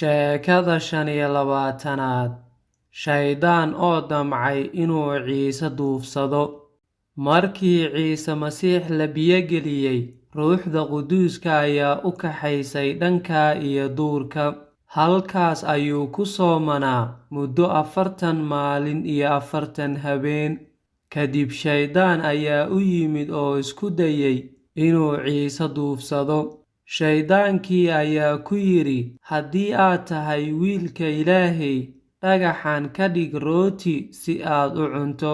Sheekada 25aad. Shaydaan oo damcay inuu Ciise duufsado. Markii Ciise Masiix la biyo geliyey, Ruuxda Quduuska ayaa u kaxaysay dhanka iyo duurka. Halkaas ayuu ku soomanaa muddo 40 maalin iyo 40 habeen. Kadib Shaydaan ayaa u yimid oo isku dayay inuu Ciise duufsado. Shaydaankii ayaa ku yidhi, "Haddii aad tahay wiilka Ilaahay, dhagaxan ka dhig rooti si aad u cunto."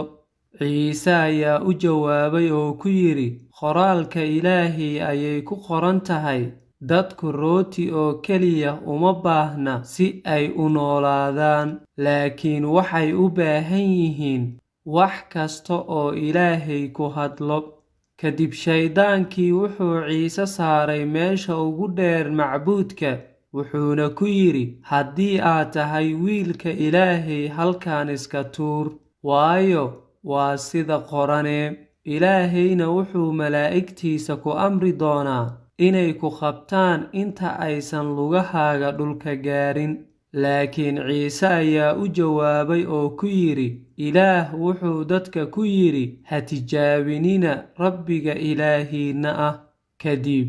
Ciise ayaa u jawaabay oo ku yidhi, "Qoraalka Ilaahay ayay ku qoran tahay, dadku rooti oo keliya uma baahna si ay u noolaadaan, laakiin waxay u baahan yihiin wax kasta oo Ilaahay ku hadlo." Kadib Shaydaankii wuxuu Ciise saaray meesha ugu dheer macbudka, wuxuuna ku yidhi, "Haddii aad tahay wiilka Ilaahay, halkan iska tuur, waayo waa sida qorane, Ilaahayna wuxuu malaa'igtiisa ku amri doonaa inay ku qabtaan inta aysan lugahaaga dhulka gaarin." Laakiin Ciise ayaa u jawaabay oo ku yidhi, "Ilaah wuxuu dadka ku yidhi, ha tijaabinina Rabbiga Ilaahiinna ah." Kadib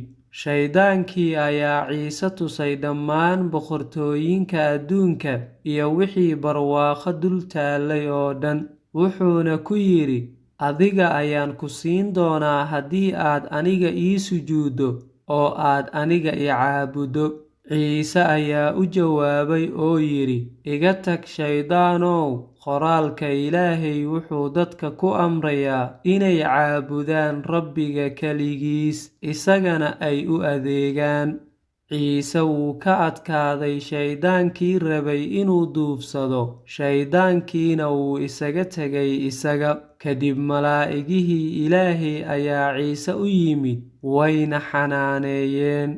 Shaydaankii ayaa Ciise tusay dhammaan boqortooyinka adduunka iyo wixii barwaaqo dul taallay oo dhan, wuxuuna ku yidhi, "Adiga ayaan ku siin doonaa haddii aad aniga ii sujuuddo oo aad aniga i caabuddo." Ciise ayaa u jawaabay oo yidhi, "Iga tag, Shaydaanow, qoraalka Ilaahay wuxuu dadka ku amrayaa inay caabudaan Rabbiga keligiis, isagana ay u adeegaan." Ciise wuu ka adkaaday shaydaankii rabay inuu duufsado, shayddaankiina wuu isaga tegay isaga. Kadib malaa'igihii Ilaahay ayaa Ciise u yimid, wayna xanaaneeyeen.